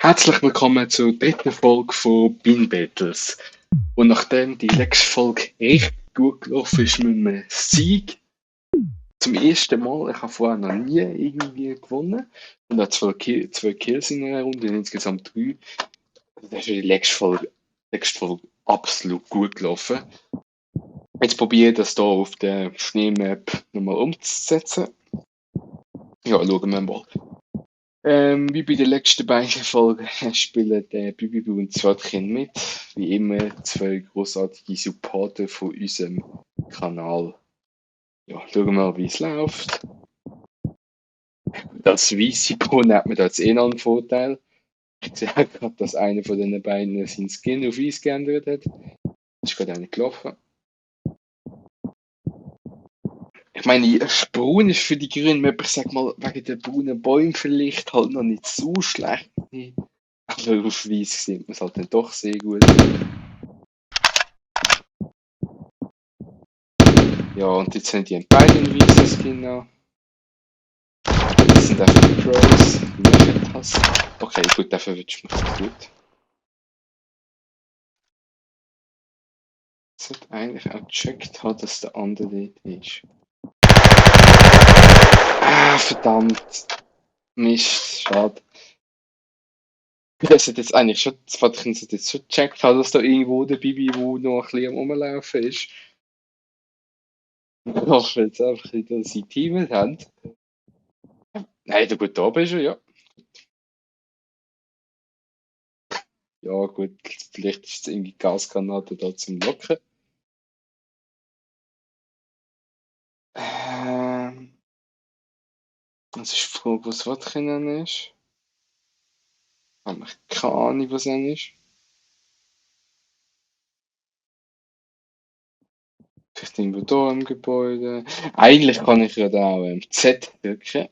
Herzlich willkommen zur dritten Folge von Bean Battles. Und nachdem die letzte Folge echt gut gelaufen ist mit einem Sieg, zum ersten Mal, ich habe vorher noch nie irgendwie gewonnen und habe zwei Kills in einer Runde, insgesamt drei. Also das ist die letzte Folge absolut gut gelaufen. Jetzt probiere ich das hier auf der Schneemap nochmal umzusetzen. Ja, schauen wir mal. Wie bei den letzten beiden Folgen spielen der Bibi und Swatkin mit. Wie immer zwei großartige Supporter von unserem Kanal. Ja, schauen wir mal, wie es läuft. Das weiße Bohnen hat man da jetzt eh noch einen Vorteil. Ich sehe gerade, dass einer von den beiden seinen Skin auf Eis geändert hat. Ist gerade einer gelaufen. Ich meine, Braun ist für die Grünen, aber ich sag mal, wegen der braunen Bäume vielleicht halt noch nicht so schlecht. Aber auf Weiß sieht man es halt dann doch sehr gut. Ja, und jetzt haben die beide einen weißen Skin an. Das sind einfach die Pros, die machen das. Okay, gut, dafür wünscht man es gut. Ich sollte eigentlich auch gecheckt haben, dass der andere dort ist. Ah, verdammt. Mist, schade. Das hat jetzt eigentlich schon, das Vater jetzt schon gecheckt haben, dass da irgendwo der Bibi, wo noch ein bisschen am Rumlaufen ist. Ach, wenn jetzt einfach wieder sein Team haben. Nein, der gut da bist du, ja. Ja, gut, vielleicht ist es irgendwie Gasgranate da zum Locken. Ähm, das ist die Frage, was das drinnen ist. Habe ich keine Ahnung, was es ist. Vielleicht irgendwo da im Gebäude. Eigentlich kann ich ja da auch Z drücken.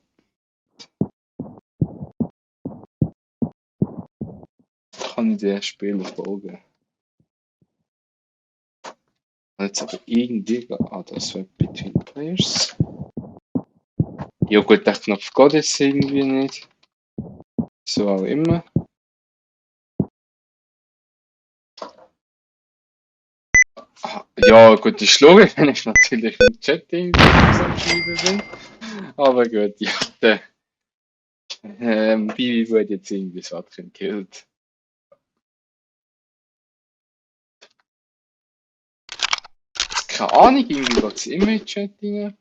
Kann ich den Spieler folgen. Jetzt aber irgendwie. Ah, das war Between Players. Ja, gut, der Knopf geht jetzt irgendwie nicht. So auch immer. Ah, ja, gut, ist logisch, wenn ich natürlich im Chat irgendwie am Schreiben bin. Aber gut, ja, der Bibi wurde jetzt irgendwie so gekillt. Keine Ahnung, irgendwie geht es immer in den Chat rein.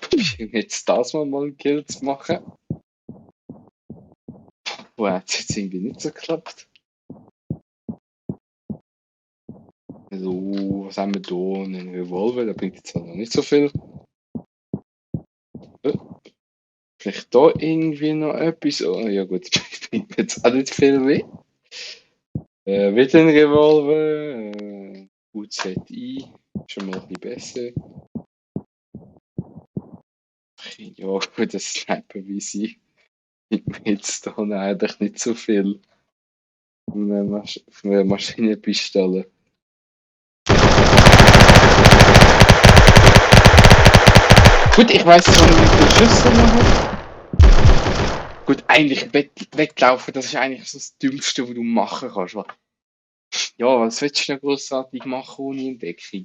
Probieren jetzt das mal einen Kill zu machen. Wo hat es jetzt irgendwie nicht so geklappt? So, was haben wir da? Einen Revolver, der bringt jetzt halt noch nicht so viel. Vielleicht da irgendwie noch etwas. Oh, ja gut, bringt jetzt auch nicht viel weh. Wieder ein Revolver. UZI, schon mal ein bisschen besser. Ja, gut, das Sniper wie sie. Gibt mir jetzt da eigentlich nicht so viel. Eine Maschinenpistole. Gut, ich weiß zwar nicht, wie viele Schüsse man hat. Gut, eigentlich weglaufen, das ist eigentlich so das Dümmste, was du machen kannst. Weil, ja, was willst du denn großartig machen ohne Entdeckung?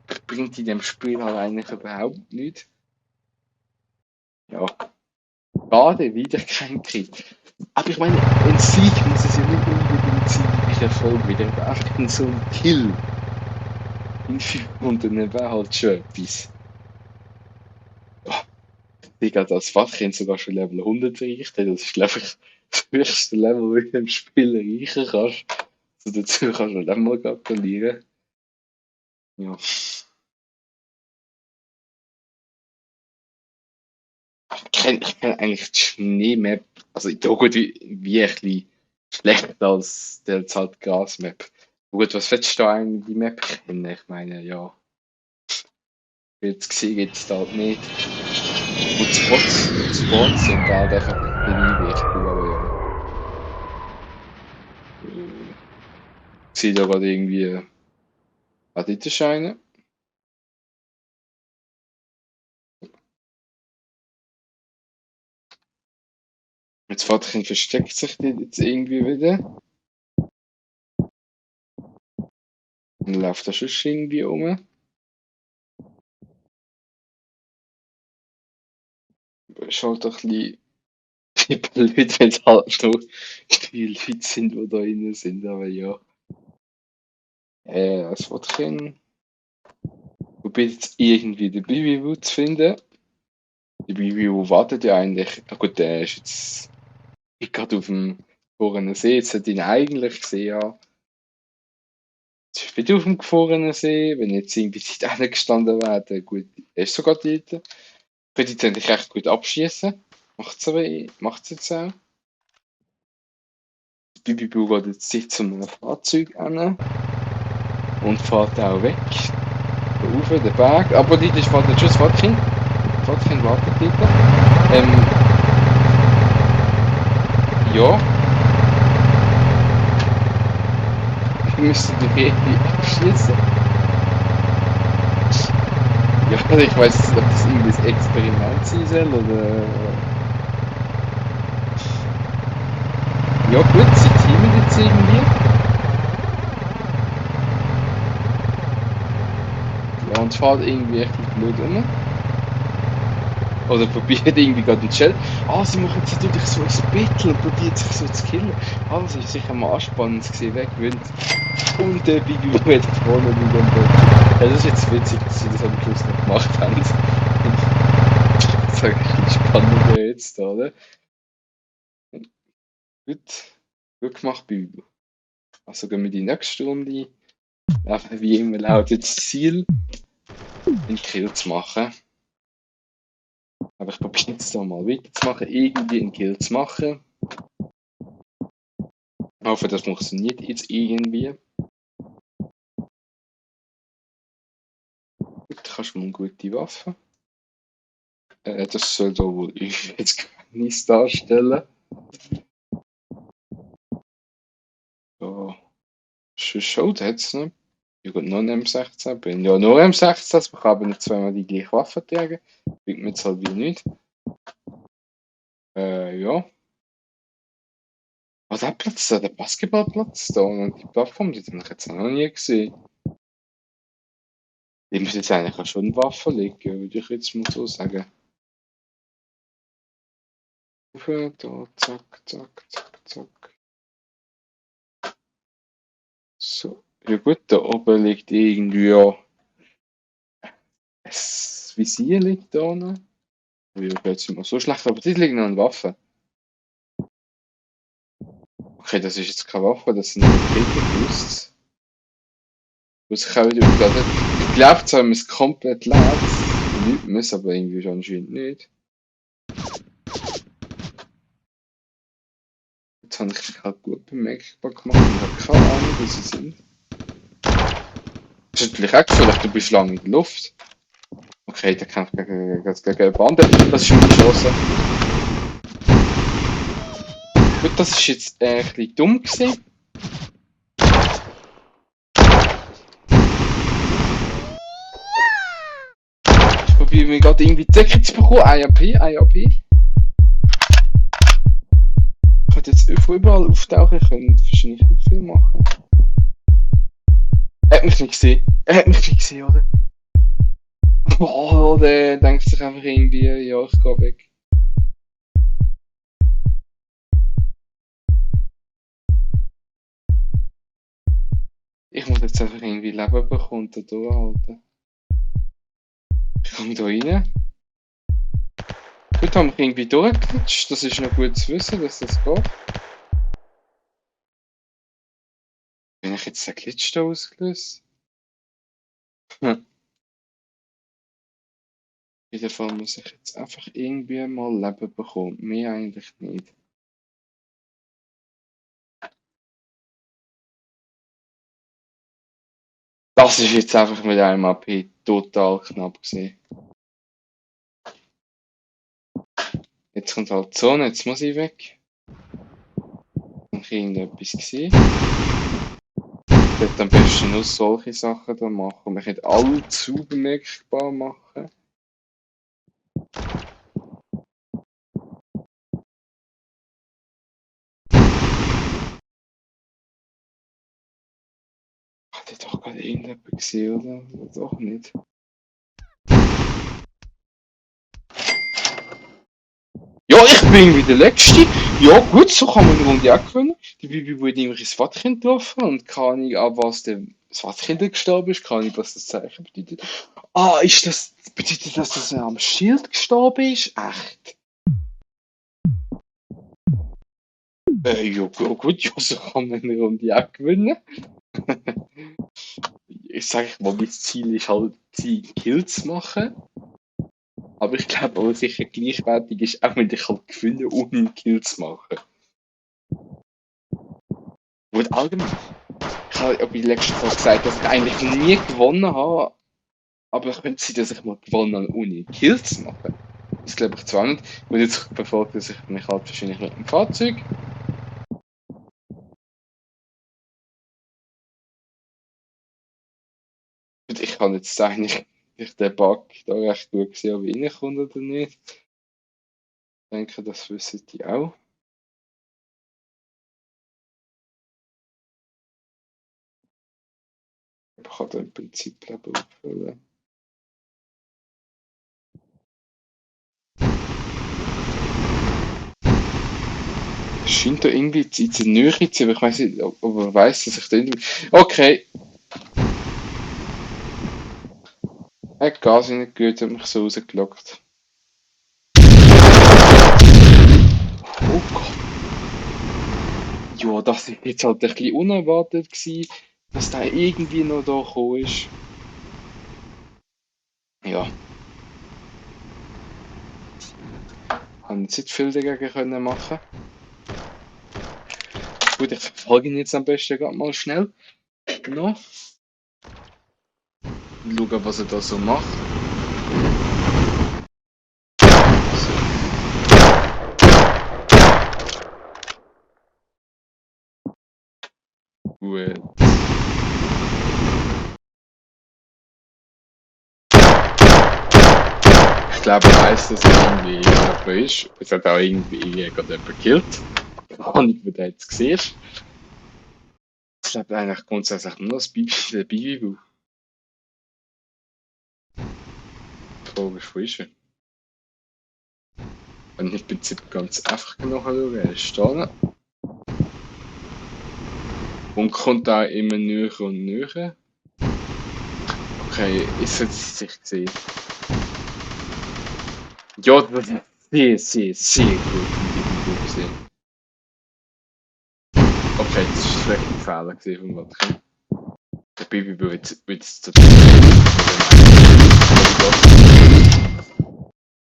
Das bringt in dem Spiel halt eigentlich überhaupt nichts. Ja, schade, wieder kein Krieg. Aber ich meine, ein Sieg muss es ja nicht unbedingt sein, ich Erfolg wieder. Aber einfach in so ein Kill in 500 wäre halt schon etwas. Ja, Digga, das Fachkind sogar schon Level 100 erreicht hat. Das ist, glaube ich, das höchste Level, wo du im Spiel erreichen kannst. Also dazu kannst du dann mal gratulieren. Ja. Ich kenn eigentlich die Schneemap. Also, ja gut, wie ein bisschen schlechter als der halt Grasmap. Gut, was willst du da eigentlich die Map kennen? Ich meine, ja, jetzt gesehen geht's da halt nicht. Und Spots sind da halt einfach ein bisschen wichtig, aber ja. Ich sehe da gerade irgendwie, dort ist einer. Das Vaterchen versteckt sich jetzt irgendwie wieder und läuft da schon irgendwie um. Ist halt ein bisschen blöd, wenn es halt noch viele Leute sind, die da drin sind, aber ja. Das Vaterchen probiert jetzt irgendwie den Bibi zu finden. Der Bibi wartet ja eigentlich. Na gut, der ist jetzt gerade auf dem gefrorenen See. Jetzt sollte ich ihn eigentlich gesehen haben. Jetzt ist wieder auf dem gefrorenen See. Wenn jetzt irgendwie dort gestanden wäre, dann gut, er ist sogar dort. Könnte jetzt eigentlich recht gut abschießen. Macht es jetzt auch. Bibi geht jetzt sich zu einem Fahrzeug an und fährt auch weg. Rauf den Berg. Aber dort ist wartet schon das Fahrtchen. Das Fahrtchen wartet dort. Ja. Ich müsste die Rede abschießen. Ja, ich weiß nicht, ob das irgendwie ein Experiment sein soll oder. Ja, gut, sie teamen jetzt irgendwie. Ja, und fährt irgendwie echt blöd um. Oder probiert irgendwie gerade einen Shell. Ah, sie machen jetzt natürlich so ein Battle und probiert sich so zu killen. Ah, das ist sicher mal anspannend gesehen, weggewinnt. Und der Big Blue hat gewonnen mit dem Battle. Ja, das ist jetzt witzig, dass sie das am Schluss noch gemacht haben. Das ist ein bisschen spannender jetzt, oder? Gut, gut gemacht, Bibi. Also gehen wir die nächste Runde. Einfach wie immer lautet das Ziel, den Kill zu machen. Aber ich probiere jetzt da mal weiterzumachen, irgendwie einen Kill zu machen. Ich hoffe, das funktioniert jetzt irgendwie. Gut, kannst du mal eine gute Waffe. Das soll da wohl irgendwie jetzt Gefängnis darstellen. Ja, schon, da hat es noch. Ich habe noch einen M16 bin. Ja, nur M16, wir können aber nicht zweimal die gleiche Waffe tragen. Bringt mir jetzt halt wie nicht. Ja. Was der Platz da? Der Basketballplatz da und die Plattform, die habe ich jetzt noch nie gesehen. Ich muss jetzt eigentlich auch schon Waffen legen, würde ich jetzt mal so sagen. Da, zack, zack, zack, zack. So. Ja gut, da oben liegt irgendwie ja ein Visier liegt da noch. Ja, jetzt nicht mal so schlecht, aber dort liegt noch eine Waffe. Okay, das ist jetzt keine Waffe, das sind Raketenboosts. Muss ich auch wieder aufladen. Ich glaube zwar, man es komplett lädt. Nicht muss, aber irgendwie anscheinend nicht. Jetzt habe ich gerade gut bemerkbar gemacht und habe keine Ahnung, wo sie sind. Das ist natürlich auch gefährlich, du bist lange in der Luft. Okay, der kämpft gegen eine Bande. Das ist meine Chance. Gut, das ist jetzt ein bisschen dumm gewesen. Ich probiere mir gerade irgendwie Deckung zu bekommen. IAP, IAP. Ich könnte jetzt von überall auftauchen, ich könnte wahrscheinlich nicht viel machen. Er hat mich nicht gesehen. Er hat mich nicht gesehen, oder? Boah, der denkt sich einfach irgendwie, ja, ich gehe weg. Ich muss jetzt einfach irgendwie Leben bekommen und da durchhalten. Ich komme da rein. Gut, haben wir irgendwie durchgelutscht. Das ist noch gut zu wissen, dass das geht. Bin ich jetzt den Glitch da ausgelöst? Hm. Auf jeden Fall muss ich jetzt einfach irgendwie mal Leben bekommen. Mehr eigentlich nicht. Das ist jetzt einfach mit einem AP total knapp gesehen. Jetzt kommt halt die Zone, jetzt muss ich weg. Habe ich irgendetwas gesehen? Ich würde am besten nur solche Sachen da machen. Man könnte alle zu bemerkbar machen. Hat er doch gerade irgendjemand gesehen, oder? Doch nicht. Ja, ich bin irgendwie der Letzte. Ja, gut, so kann man eine Runde auch gewinnen. Die Bibi wurde immer ins Wattkind getroffen und keine Ahnung, an was das Wattkind gestorben ist. Keine Ahnung, was das Zeichen bedeutet. Ah, bedeutet das, dass er am Schild gestorben ist? Echt? Ja, gut, ja, so kann man eine Runde auch gewinnen. Ich sage mal, mein Ziel ist halt, die Kills zu machen. Aber ich glaube, aber sicher gleichwertig ist, auch wenn ich halt gewinne, ohne einen Kill zu machen. Und allgemein, ich habe ja bei der letzten Folge gesagt, dass ich eigentlich nie gewonnen habe, aber es könnte sein, dass ich mal gewonnen habe, ohne einen Kill zu machen. Das glaube ich zwar nicht. Und jetzt verfolgt er sich mich halt wahrscheinlich mit dem Fahrzeug. Und ich kann jetzt eigentlich den Bug da recht gut sehen, ob er reinkommt oder nicht. Ich denke, das wissen die auch. Ich kann da im Prinzip Leben auffüllen. Es scheint da irgendwie in der Nähe zu sein, aber ich weiß nicht, ob er weiss, dass ich da irgendwie... Okay, er hat Gas reingegeben, hat mich so rausgelockt. Oh Gott. Ja, das war jetzt halt ein bisschen unerwartet gewesen, dass der irgendwie noch da gekommen ist. Ja, habe jetzt nicht viel dagegen können machen. Gut, ich verfolge ihn jetzt am besten gerade mal schnell. Noch. Und schauen, was er da so macht. Gut. Ich glaube, er weiss, dass er irgendwie jemand ist. Es hat auch irgendwie gerade jemand gekillt. Keine Ahnung, wer der jetzt gesehen ist. Ich glaube eigentlich grundsätzlich nur das der Bibi. Die Frage ist, wo ist er? Wenn ich im Prinzip ganz einfach nachschauen, er ist da. Und kommt da immer näher und näher. Okay, ist es sich gesehen. Ja, das ist sehr gut von Bibi gesehen. Okay, das ist vielleicht ein Fehler gesehen von Watkin. Der Bibi wird jetzt total.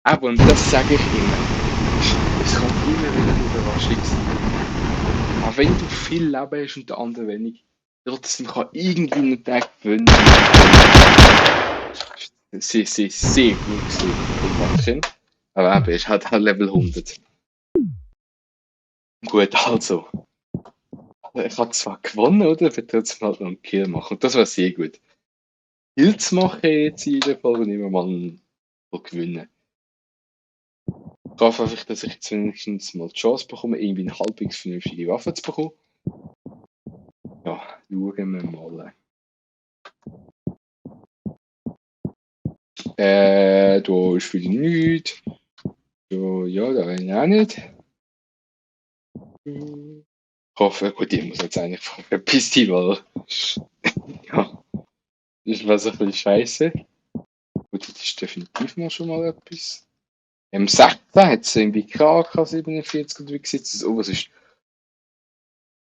Aber, und das sage ich immer, es kann immer wieder eine Überraschung sein. Auch wenn du viel Leben hast und der andere wenig, trotzdem kann irgendwie ein Tag gewinnen. Sehr gut gesehen von Watkin. Aber eben, er ist halt Level 100. Gut, also. Ich habe zwar gewonnen, oder? Ich will trotzdem halt noch einen Kill machen. Und das war sehr gut. Kills machen jetzt in jedem Fall und immer mal einen gewinnen. Ich hoffe einfach, dass ich jetzt wenigstens mal die Chance bekomme, irgendwie eine halbwegs vernünftige Waffe zu bekommen. Ja, schauen wir mal. Da ist wieder nichts. Da, ja, da bin ich auch nicht. Ich hoffe, gut, ich muss jetzt eigentlich verpiss dich, weil ja, das war so ein bisschen scheiße. Gut, das ist definitiv mal schon mal etwas. Im 16 hat es irgendwie KK 47 oder wie gesetzt. Oh, was ist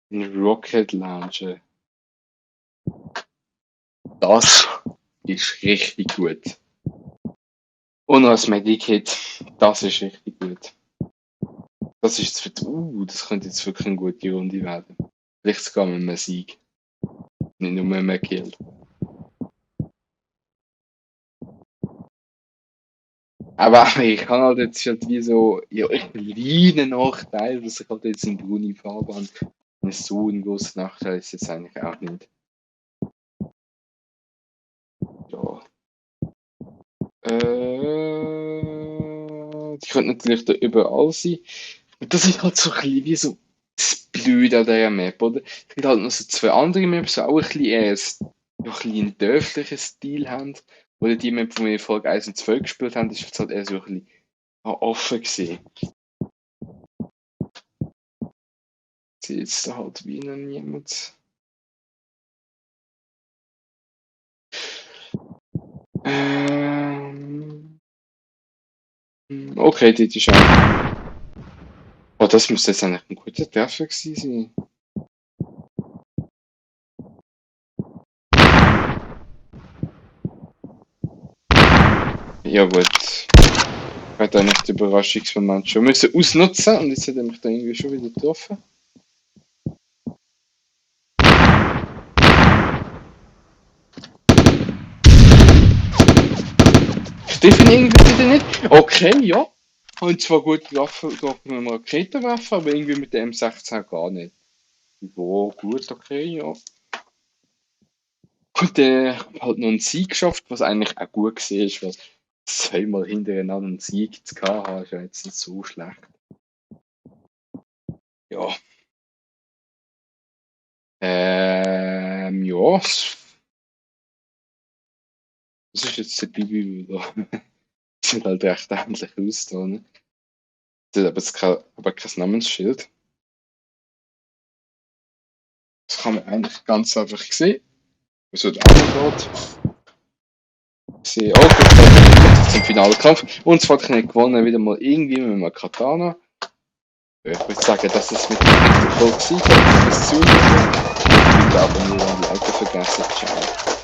ein Rocket Launcher? Das ist richtig gut. Und noch ein Medikit, das ist richtig gut. Das ist jetzt das könnte jetzt wirklich eine gute Runde werden. Vielleicht sogar mit einem Sieg. Nicht nur mit einem Kill. Aber ich kann halt jetzt halt wie so, ja, ich kleinen Nachteil, dass ich halt jetzt in Bruni Fahrbahn so ein großer Nachteil ist jetzt eigentlich auch nicht. Ja. Die könnte natürlich da überall sein. Und das ist halt so ein bisschen wie so das Leute an dieser Map, oder? Es gibt halt noch so zwei andere Maps, die auch ein bisschen eher ein bisschen einen dörflichen Stil haben. Oder die Map, die wir in Folge 1 und 2 gespielt haben, ist jetzt halt eher so ein bisschen offen gesehen. Ich sehe jetzt da halt wie noch niemand. Okay, dort ist auch. Oh, das muss jetzt eigentlich ein guter Treffer gewesen sein. Ja gut. Ich hätte eigentlich den Überraschungsmoment schon müssen ausnutzen und jetzt hat er mich da irgendwie schon wieder getroffen. Ich treffe ihn irgendwie wieder nicht. Okay, ja. Und zwar gut getroffen mit einem Raketenwerfer, aber irgendwie mit der M16 gar nicht. Ja, gut, okay, ja. Und der hat halt noch einen Sieg geschafft, was eigentlich auch gut war, weil zweimal hintereinander einen Sieg zu haben, ist ja jetzt nicht so schlecht. Ja. Ja. Das ist jetzt der Bibi wieder. Sieht halt recht ähnlich aus da, ne? Das hat aber kein Namensschild. Das kann man eigentlich ganz einfach sehen. Also der andere geht. Sehe, oh, gut, zum finalen Kampf. Und zwar habe ich gewonnen, wieder mal irgendwie mit einem Katana. Ja, ich würde sagen, dass es mit der nächsten Folge war. Danke fürs Zuhören. Bitte abonnieren und liken vergessen. Ciao.